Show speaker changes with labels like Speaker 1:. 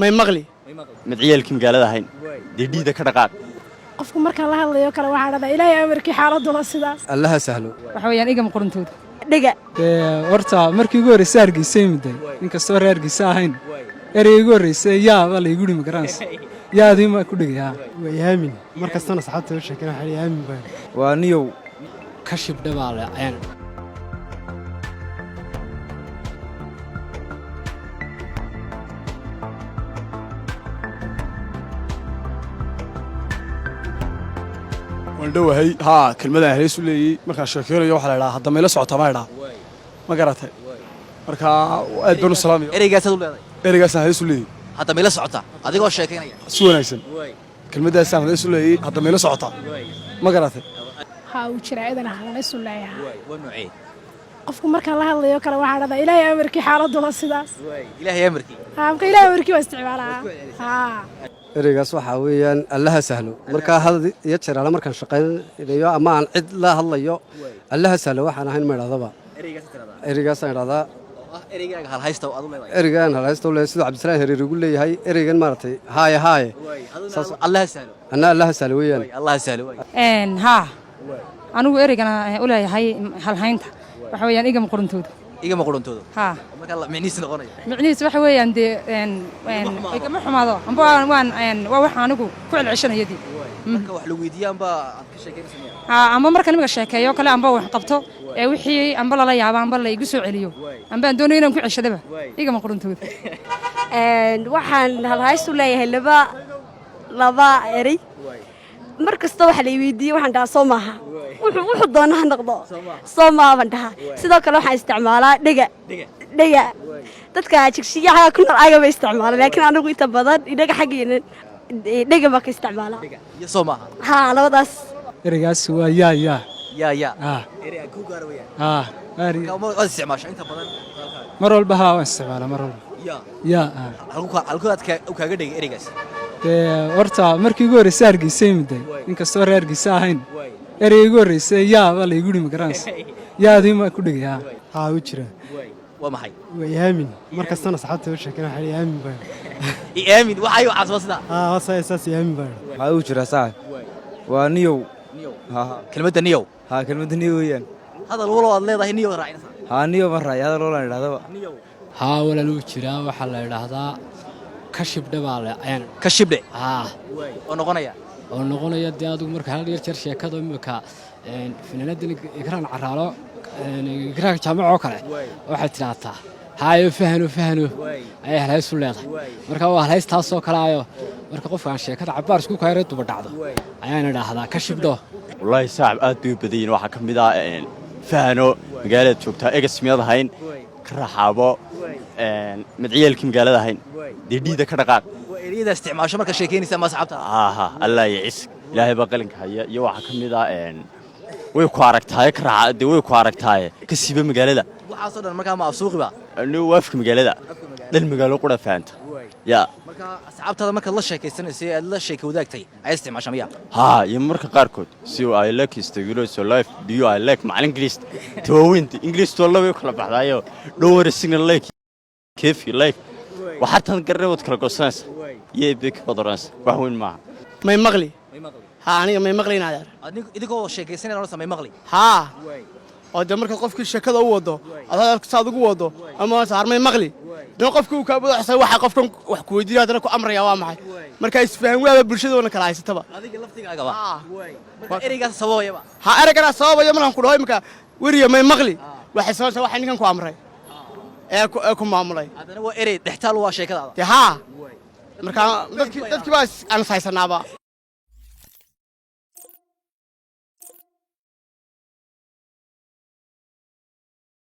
Speaker 1: May maqli.
Speaker 2: Mid ciyaalkii magaalada ahayn dee dhiida ka dhaqaaq.
Speaker 3: Qofku markaan la hadlayo kale waxaa dhahdaa, Ilaahay amarkii, xaaladdu waa sidaas.
Speaker 4: Allaha sahlo.
Speaker 5: Waxa weeyaan igama quruntooda.
Speaker 3: Dhega.
Speaker 6: Dee horta markii ugu horreysay Hargeysa imiday, inkastoo reer Hargeysa ahayn, ereyga ugu horreysay yaa baa laygu yidhi, ma garanaysa, yaadii ma ku dhegay haa.
Speaker 7: Waa aamin. Mar kastana asxaabta u sheekeen waxay aamin baan.
Speaker 4: Waa niyow.
Speaker 8: Ka shibdhe baa le ayaan.
Speaker 9: Waan dhowahay. Haa, kelmadaan haleys u leeyey markaan sheekeynayo waxaa la idhaha, hadda mayla socotaa baan idhaha, ma garatay? Marka aad baan u salaamaya.
Speaker 10: Ereygaasaad u leedahay?
Speaker 9: Ereygaasaan haleys u leeyey.
Speaker 10: Hadda mayla socotaa adigoo sheekaynaya?
Speaker 9: Si wanaagsan, kelmaddaasaan haleys u leeyey, hadda mayla socotaa, ma garatay?
Speaker 3: Haa, uu jiraa idan hadlaysu leeyahay.
Speaker 10: Waa noocee?
Speaker 3: Qofku markaan la hadlayo kale waxaa dhahdaa, Ilaahay amarkii, xaaladdu waa sidaas.
Speaker 10: Ilaahay amarkii.
Speaker 3: Haa, marka Ilaahay amarkii waa isticmaalaa, haa.
Speaker 4: Ereygaas waxaa weeyaan Allaha sahlo. Markaa had iyo jeer markaan shaqaynayo ama aan cid la hadlayo, Allaha sahlo waxaan ahayn ma idhahdaba.
Speaker 10: Ereygaas tiradaa?
Speaker 4: Ereygaasaan idhahdaa.
Speaker 10: Oo ah ereygaaga halhaysta oo aad u leedahay.
Speaker 4: Ereygaan halhaysta u leeyahay, siduu Cabdisalaan Hereer igu leeyahay ereygan, maaragtay, haaye haaye.
Speaker 10: Allaha sahlo.
Speaker 4: Anna Allaha sahlo weeyaan.
Speaker 10: Allaha sahlo.
Speaker 5: Haa, anigu ereygana u leeyahay halhaynta waxa weeyaan igama quruntooda.
Speaker 10: Igama quruntooda.
Speaker 5: Haa.
Speaker 10: Marka micnihiis noqonaya?
Speaker 5: Micnihiis waxa weeyaan dee igama xumaado amba waan waa waxa anigu ku celceshanayadii.
Speaker 10: Marka wax lagu weydiiyo amba aad ka sheekeynaysa miyaa?
Speaker 5: Haa, amba marka nimiga sheekeeyo kale amba wax qabto ee wixii amba lala yaabo amba la igu soo celiyo amba aan doonayo inaan ku ceshadaba, igama quruntooda.
Speaker 11: Waxaan halhaystu leeyahay laba erey. Mar kasta waxa la weydiiyey waxaan dhahaa soo maaha, wuxuu doona ha noqdo, soo maaha baan dhahaa. Sidoo kale waxaan isticmaalaa dhega. Dhega dadka Jigjigaha ku nool ayaga ba isticmaala, laakiin anigu inta badan inaga xaggeena dhega baa ka isticmaalaa.
Speaker 10: Iyo soo maaha.
Speaker 11: Haa, labadaas.
Speaker 6: Ereygaas waa yaa yaa.
Speaker 10: Yaa yaa.
Speaker 6: Ah.
Speaker 10: Erey aan ku gaaro weeyaan.
Speaker 6: Ah.
Speaker 10: Marka waad isticmaashaa inta badan?
Speaker 6: Mar walba haa, waan isticmaalaa mar walba.
Speaker 10: Yaa.
Speaker 6: Yaa ah.
Speaker 10: Halku aad kaaga dhegay ereygaas?
Speaker 6: Dee horta markii ugu horreysay Hargeysa imiday, inkastoo reer Hargeysa ahayn, ereyga ugu horreysay yaa baa laygu yidhi, ma garanaysa, yaadii ma ku dhegay haa.
Speaker 7: Haa, uu jiraa.
Speaker 10: Waa maxay?
Speaker 7: Waa aamin. Mar kastana asxaabta u sheekeen waxay aamin baan.
Speaker 10: Aamin waxay waxaas waa sidaa.
Speaker 7: Haa, waa saas, aamin baan.
Speaker 4: Waxaa uu jiraa saaxib, waa niyow.
Speaker 10: Niyow. Kelmadda niyow?
Speaker 4: Haa, kelmadda niyow weeyaan.
Speaker 10: Hadal walow aad leedahay niyow raacinaysaa?
Speaker 4: Haa, niyow ma raaci hadal walaan idhahdaba.
Speaker 10: Niyow.
Speaker 8: Haa walaal, uu jiraa. Waxaa la idhaahdaa ka shibdhe baa le ayaan.
Speaker 10: Ka shibdhe.
Speaker 8: Haa.
Speaker 10: Oo noqonaya?
Speaker 8: Oo noqonaya dee adigu marka hal yar jeer sheekada imika finaanadan Ikraan Caraalo, Ikraanka Jaamac oo kale, waxay tidhaahdaa haayo fahano fahano ayay halhays u leedahay. Marka waa halhays taasoo kale ayo marka qofka aan sheekada cabbaar isku kayra duba dhacdo ayaan idhaahdaa ka shibdho.
Speaker 2: Wallaahi saaxib, aad bay u badan yihiin. Waxaa ka mid ah fahano, magaaladaad joogtaa, egas miyaad ahayn, ka raxaabo, mid ciyaalkii magaalada ahayn dee dhiida ka dhaqaaq.
Speaker 10: Waa ereyada isticmaasho marka sheekeynaysa ama asxaabta?
Speaker 2: Aha, Allah iyo cisg, Ilaahay baa qalinka haya. Iyo waxaa ka mid ah way ku aragtaaye, ka raaxa dee, way ku aragtaaye, ka siiba magaalada.
Speaker 10: Waxaasoo dhan markaa ma afsuuqi ba?
Speaker 2: Ni waafka magaalada dhan, magaalo qura faanta yaa.
Speaker 10: Marka asxaabtaada markaad la sheekaysanaysay, aad la sheeka wadaagtay, ayaad isticmaashaa miyaa?
Speaker 2: Haa, iyo marka qaarkood si I like is the life, do you I like macalin English tawawinta English to laba kala baxdaayo, don't worry, signal like kefi like waxaad tan garanay wad kala goosanaysa iyo big badoranaysa, wax weyn maaha.
Speaker 1: May maqli. Haa, aniga may maqli inaad.
Speaker 10: Idinkoo sheekaysanaya oona samay maqli?
Speaker 1: Haa, oo dee marka qofkii sheekada u wado aad hadalka saad ugu wado ama saar may maqli, dee qofkii uu kaa budaxsay waxa qofkan wax ku weydiinaya haddana ku amraya waa maxay? Marka isfahan waaba bulshadoona kala haysataba.
Speaker 10: Adiga laftigaagaba marka ereygaas sababayaba?
Speaker 1: Ha, ereyganaa sababaya. Markaan ku dhaho imika weriya may maqli, waxay sababaysaa waxa ninkan ku amray ee ku maamulay.
Speaker 10: Haddana waa erey dhextaal waa sheekadaada.
Speaker 1: Dee haa, marka dadkii baa aan is haysanaaba.